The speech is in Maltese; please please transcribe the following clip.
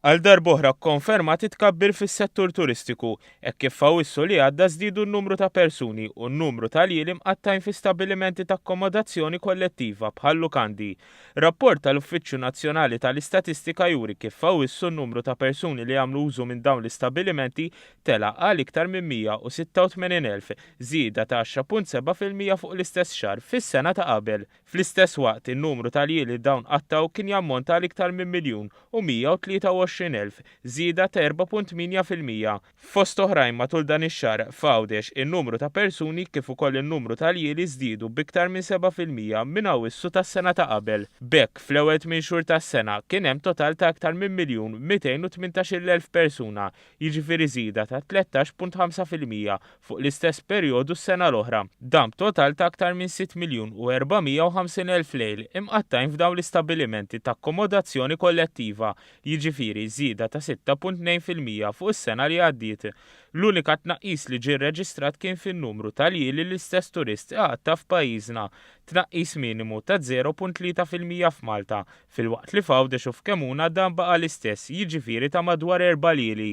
Għal darb'oħra kkonfermat it-tkabbir fis-settur turistiku, hekk kif f'Awwissu li għadda żdiedu n-numru ta' persuni u n-numru ta' ljieli mqattgħin fi stabbilimenti ta' akkomodazzjoni kollettiva bħal lukandi. Rapport tal-Uffiċċju Nazzjonali tal-Istatistika juri kif f'Awwissu n-numru ta' persuni li għamlu użu minn dawn l-istabbilimenti tela' għal iktar minn 186,000, żieda ta' 10.7% fuq l-istess xahar fis-sena ta' qabel. Fl-istess waqt, in-numru ta' ljieli li dawn qattgħu kien jammonta għal iktar minn 1,123,000, żieda ta' 4.8%. Fost oħrajn matul dan ix-xahar, f'Għawdex, in-numru ta' persuni kif ukoll in-numru ta' ljieli żdiedu b'iktar minn 7% minn Awwissu tas-sena ta' qabel. B'hekk, fl-ewwel tmien xhur tas-sena, kien hemm total ta' iktar minn 1,218,000 persuna, jiġifieri żieda ta' 13.5% fuq l-istess perjodu s-sena l-oħra. Dan b'total ta' aktar minn 6,450,000 lejl imqattgħin f'dawn l-istabbilimenti ta' akkomodazzjoni kollettiva, jiġifieri żieda ta' 6.2% fuq is-sena li għaddiet. L-unika tnaqqis li ġie rreġistrat kien fin-numru ta' ljieli li l-istess turist iqatta' f'pajjiżna, tnaqqis minimu ta' 0.3% f'Malta, filwaqt li f'Għawdex u f'Kemuna dan baqa' l-istess, jiġifieri ta' madwar erba' ljieli.